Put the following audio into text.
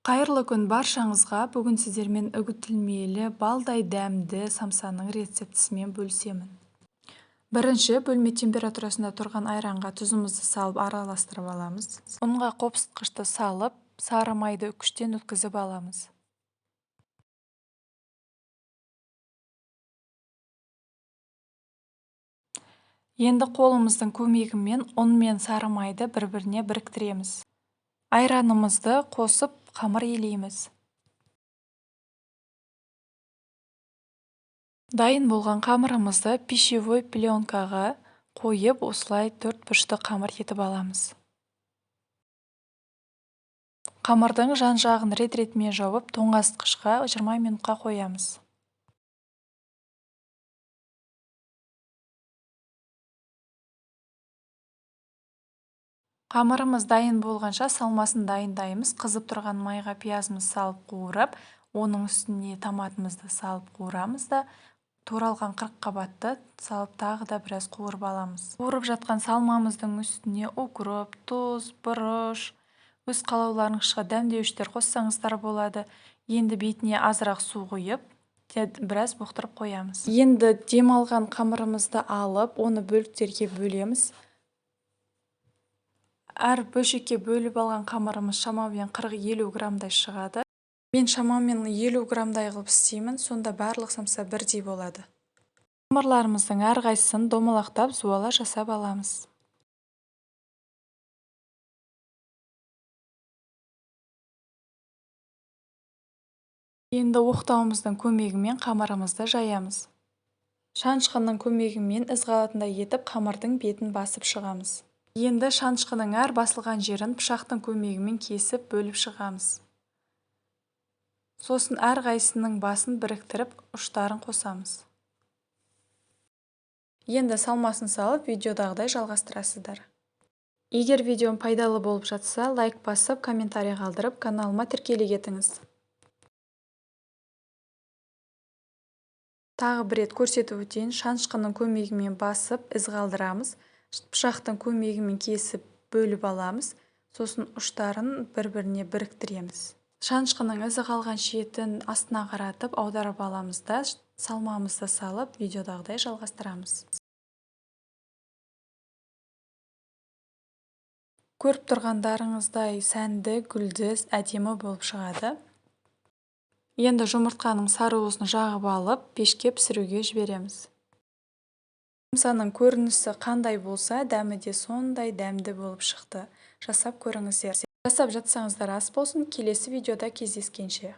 Қайырлы күн баршаңызға! Бүгін сіздермен үгітілмелі, балдай дәмді самсаның рецептісімен бөлісемін. Бірінші бөлме температурасында тұрған айранға тұзымызды салып араластырып аламыз. Ұнға қопсытқышты салып, сары майды үкіштен өткізіп аламыз. Енді қолымыздың көмегімен ұн мен сары майды бір-біріне біріктіреміз. Айранымызды қосып қамыр илейміз. Дайын болған қамырымызды пищевой пленкаға қойып, осылай төрт бұрышты қамыр етіп аламыз. Қамырдың жан-жағын рет-ретімен жауып, тоңазытқышқа 20 минутқа қоямыз. Қамырымыз дайын болғанша салмасын дайындаймыз. Қызып тұрған майға пиязымызды салып қуырып, оның үстіне томатымызды салып қуырамыз да, туралған қырыққабатты салып тағы да біраз қуырып аламыз. Қуырып жатқан салмамыздың үстіне укроп, тұз, бұрыш, өз қалауларыңызша дәмдеуіштер қоссаңыздар болады. Енді бетіне азырақ су құйып, біраз бұқтырып қоямыз. Енді демалған қамырымызды алып, оны бөліктерге бөлеміз. Әр бөлшекке бөліп алған қамырымыз шамамен 40-50 граммдай шығады. Мен шамамен 50 граммдай қылып істеймін, сонда барлық самса бірдей болады. Қамырларымыздың әрқайсысын домалақтап зуала жасап аламыз. Енді оқтауымыздың көмегімен қамырымызды жаямыз. Шанышқының көмегімен із қалатындай етіп қамырдың бетін басып шығамыз. Енді шанышқының әр басылған жерін пышақтың көмегімен кесіп бөліп шығамыз. Сосын әр қайсының басын біріктіріп, ұштарын қосамыз. Енді салмасын салып, видеодағыдай жалғастырасыздар. Егер видеом пайдалы болып жатса, лайк басып, комментарий қалдырып, каналыма тіркеле кетіңіз. Тағы бір рет көрсетіп өтейін, шанышқының көмегімен басып, із қалдырамыз. Пышақтың көмегімен кесіп бөліп аламыз, сосын ұштарын бір-біріне біріктіреміз. Шанышқының ізі қалған шетін астына қаратып аударып аламыз да, салмамызды салып, видеодағыдай жалғастырамыз. Көріп тұрғандарыңыздай сәнді, гүлді, әдемі болып шығады. Енді жұмыртқаның сары уызын жағып алып, пешке пісіруге жібереміз. Самсаның көрінісі қандай болса, дәмі де сондай дәмді болып шықты. Жасап көріңіздер. Жасап жатсаңыздар ас болсын. Келесі видеода кездескенше.